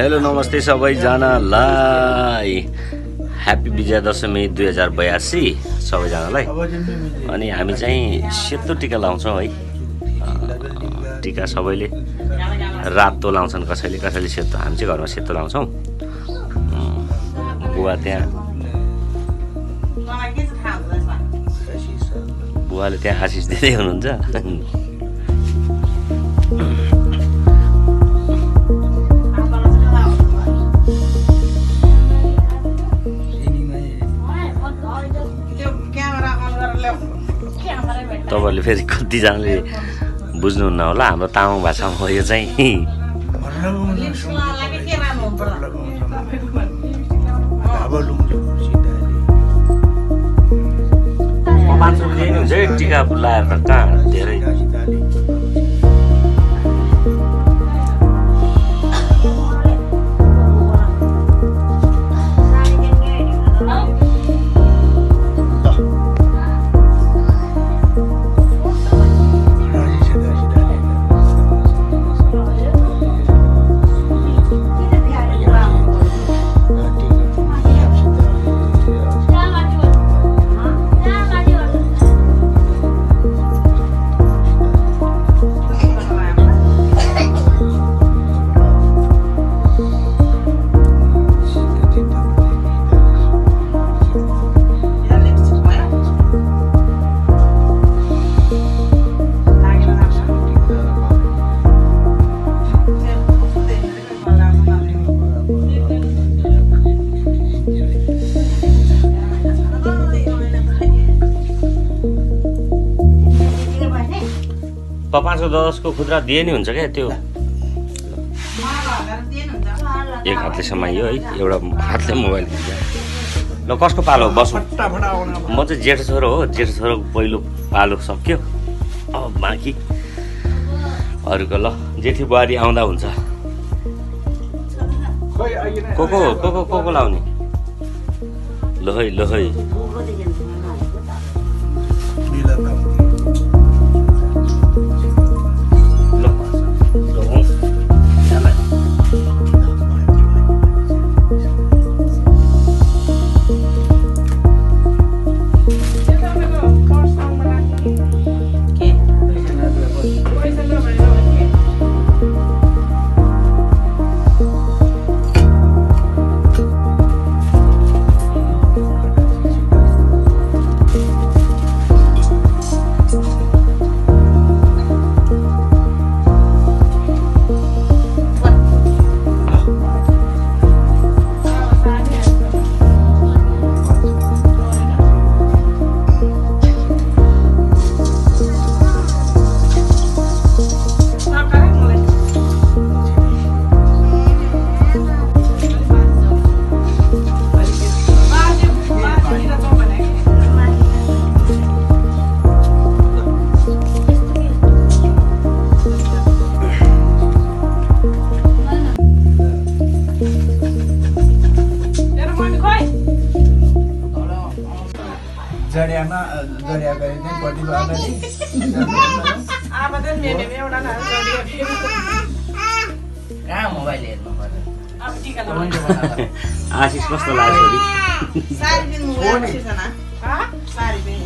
Hello नमस्ते सबैजनालाई happy Vijayadashami 2082 सबैजनालाई। अनि हामी चाहिँ सेतो टिका लाउँछौँ है। टिका सबैले रातो लाउँछन्, कसैले सेतो। हामी चाहिँ घरमा सेतो लाउँछौँ। बुवा बुवाले त्यहाँ आशिष दिँदै हुनुहुन्छ। तपाईँहरूले फेरि कतिजनाले बुझ्नुहुन्न होला, हाम्रो तामाङ भाषामा हो यो चाहिँ। 500 रुपियाँ हुन्छ है टिका लाएर त कहाँ धेरै। प 510 को खुद्रा दिए नि हुन्छ क्या त्यो। एक हातले समाइयो है, एउटा हातले मोबाइल दिन्छ। ल कसको पालो बसौँ? म चाहिँ जेठो छोरो हो, जेठो छोरोको पहिलो पालो सक्यो। अब बाँकी अरूको ल जेठी बुहारी आउँदा हुन्छ। को लाउने? लोहै जडिया गरे चाहिँ पट्टि बाँड्दै अब त मेमे एउटा न जडिया फेरि कहाँ मोबाइल हेर्नु पर्यो। अब टिका लगाउनु आशिष कस्तो लाग्यो छोरी? सारी दिन मोबाइल हेर्छना सारी दिन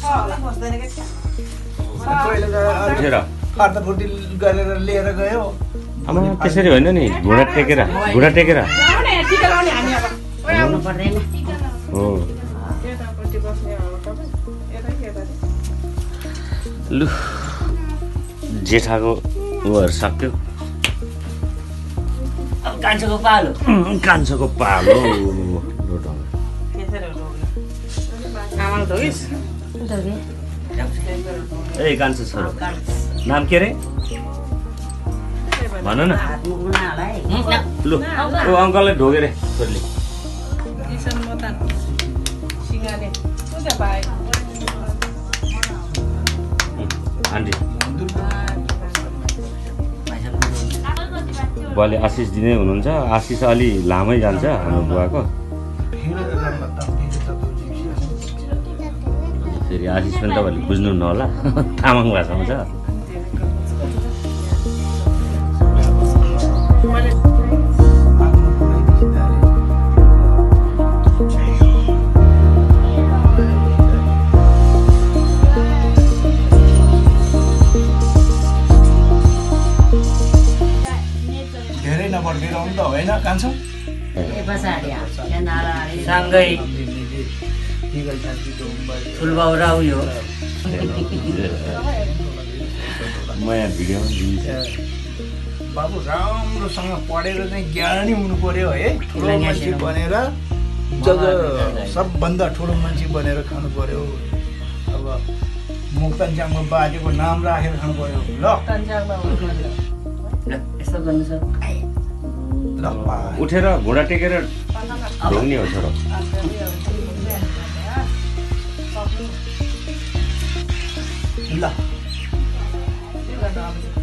होला बस्दैन के पहिले गएर फर्टी गरेर लिएर गयो। अब त्यसरी होइन नि, घुँडा टेकेर टिका लगाउने हामी अब आउनु पर्दैन हो। लु जेठाको उहरू सक्यो। कान्छोको पालो ए कान्छो छोरो नाम के रे भन न। लु ओ अङ्कललाई ढोगे रे छोरीले। आन्टी बुवाले आशिष दिँदै हुनुहुन्छ। आशिष अलि लामै जान्छ हाम्रो बुवाको। फेरि आशिष पनि तपाईँहरूले बुझ्नुहुन्न होला, तामाङ भाषामा छ। सँगै ठुलबाउ र उयो म यहाँ भिडियोमा दिन्छु बाबु राम्रोसँग पढेर चाहिँ ज्ञानी हुनु पर्यो है ठुलो मान्छे बनेर सबभन्दा ठुलो मान्छे बनेर खानु पर्यो अब मुक्तानचाङमा बाजेको नाम राखेर खानु पर्यो ल यस्तो गर्नु छ ल उठेर घुँडा टेकेर ढोग्ने हो छोरो ल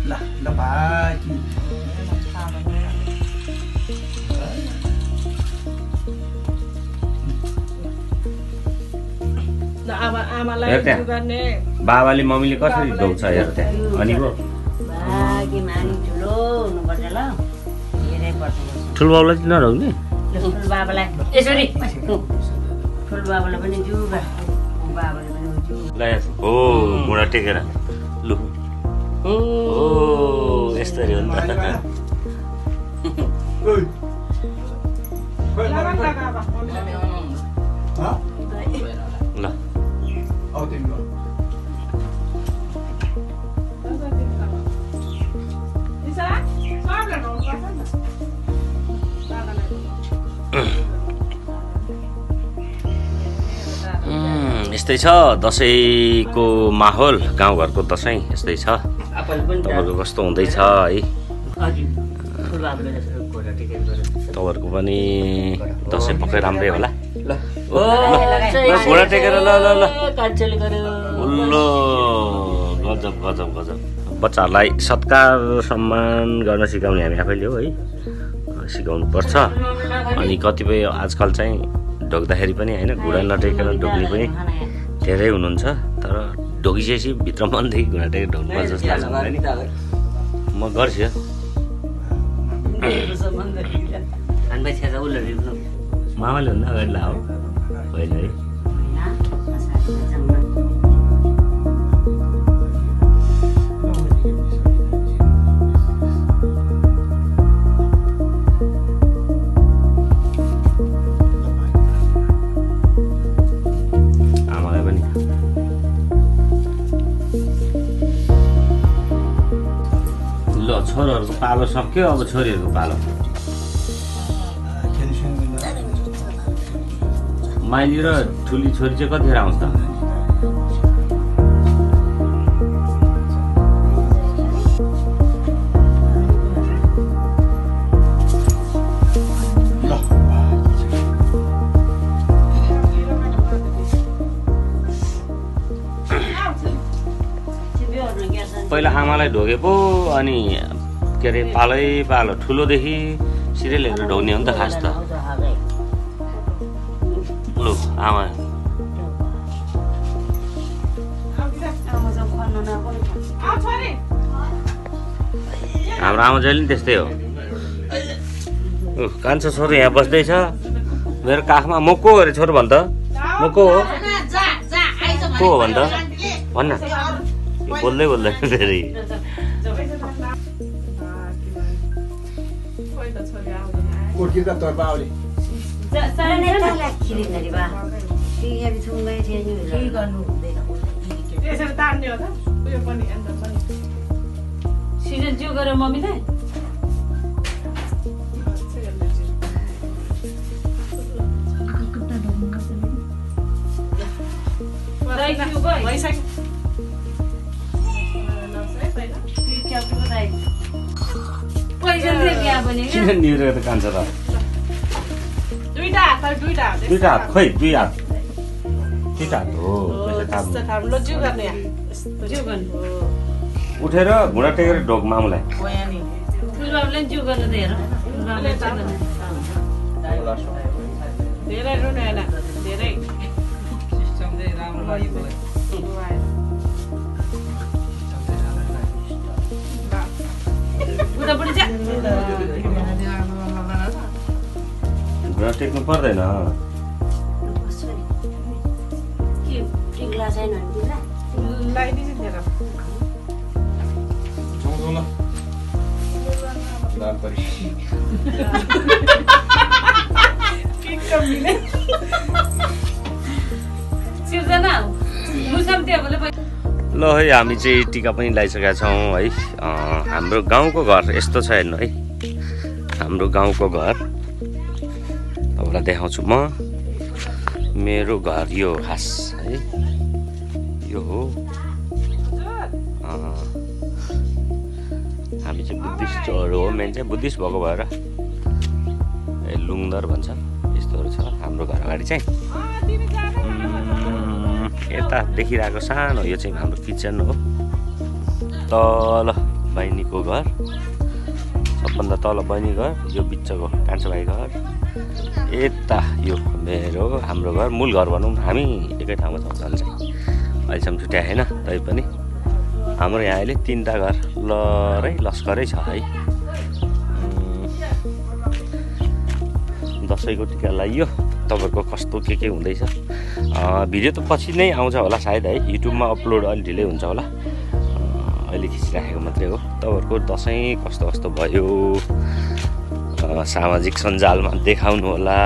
ल ल बाजी बाबाले मम्मीले कसरी ढोग्छ हेर त्यहाँ अनि पो ठुलबाबुलाई चाहिँ नढोग्ने ठुलबाबालाई यसरी ठुलबाबालाई पनि जुगा बाबाले पनि ल हो घुँडा टेकेर लु ओ यस्तरी हो नि त ल यस्तै छ दसैँको माहौल गाउँघरको दसैँ यस्तै छ तपाईँको कस्तो हुँदैछ है तपाईँहरूको पनि दसैँ पक्कै राम्रै होला घोडा टेकेर ल ल ल उल्लो गजब गजब गजब बच्चाहरूलाई सत्कार सम्मान गर्न सिकाउने हामी आफैले हो है सिकाउनु पर्छ अनि कतिपय आजकल चाहिँ ढोग्दाखेरि पनि होइन घुँडा नटेकेर ढोग्ने पनि धेरै हुनुहुन्छ तर ढोगिसकेपछि भित्र मनदेखि घुँडा टेकेर ढोग्नुपर्छ जस्तो लाग्छ मलाई नि म गर्छु मामाले भन्दा अगाडि ला हो होइन है छोरोहरूको पालो सक्यो अब छोरीहरूको पालो माइली र ठुली छोरी चाहिँ कतिखेर आउँछ त पहिला आमालाई ढोगे पो अनि के अरे पालै पालो ठुलोदेखि सिरियलहरू ढोग्ने हो नि त खास त लु आमा हाम्रो आमा जहिले पनि त्यस्तै हो कान्छो छोरो यहाँ बस्दैछ मेरो काखमा म को अरे छोरो भन् त म को हो भन् त भन्न बोल्दै बोल्दैन फेरि सिजन जिउ गरेर मम्मीले किन निरेर त कान्छ त दुईटा हात खोइ दुईटा हात हो उठेर घुँडा टेकेर ढोग मामुलाई जिउ गर्नु त हेर धेरै रुनु होइन धेरै घुँडा टेक्नु पर्दैन सिर्जना मुसम त्यो बोले ल है हामी चाहिँ टिका पनि लगाइसकेका छौँ है। हाम्रो गाउँको घर यस्तो छ हेर्नु है, हाम्रो गाउँको घर तपाईँलाई देखाउँछु म। मेरो घर यो खास है, यो हो। हामी चाहिँ बुद्धिस्टहरू हो, मेन चाहिँ बुद्धिस्ट भएको भएर लुङदर भन्छ, यस्तोहरू छ हाम्रो घर अगाडि चाहिँ। यता देखिरहेको सानो यो चाहिँ हाम्रो किचन हो। तल बहिनीको घर, सबभन्दा तल बहिनी घर, यो बिचको कान्छो भाइ घर, यता यो मेरो हाम्रो घर, मूल घर भनौँ। हामी एकै ठाउँमा छौँ झन् चाहिँ, अहिलेसम्म छुट्याए होइन। तैपनि हाम्रो यहाँ अहिले 3टा घर लस्करै छ है। दसैँको टिका लगाइयो। तपाईँहरूको कस्तो के हुँदैछ भिडियो त पछि नै आउँछ होला सायद है, युट्युबमा अपलोड अलिक ढिलै हुन्छ होला, अहिले खिचिराखेको मात्रै हो। तपाईँहरूको दसैँ कस्तो कस्तो भयो सामाजिक सञ्जालमा देखाउनु होला।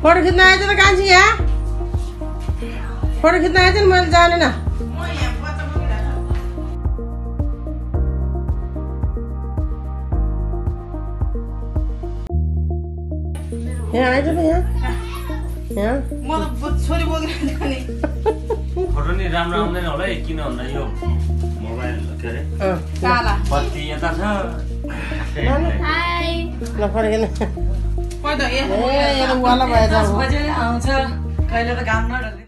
फोटो खिच्न आएछ त कान्छी, यहाँ फोटो खिच्न आएछ नि, मैले जानेन। यहाँ आएछ त यहाँ म त छोरी बोकिरहेको नि। फोटो नि राम्रो आउँदैन होला है, किन भन्दा यो मोबाइल के अरे काला बत्ती यता छ। ल फोटो खिच्न कोही त वाला भएछ। आउँछ कहिले त घाम नडल्ने।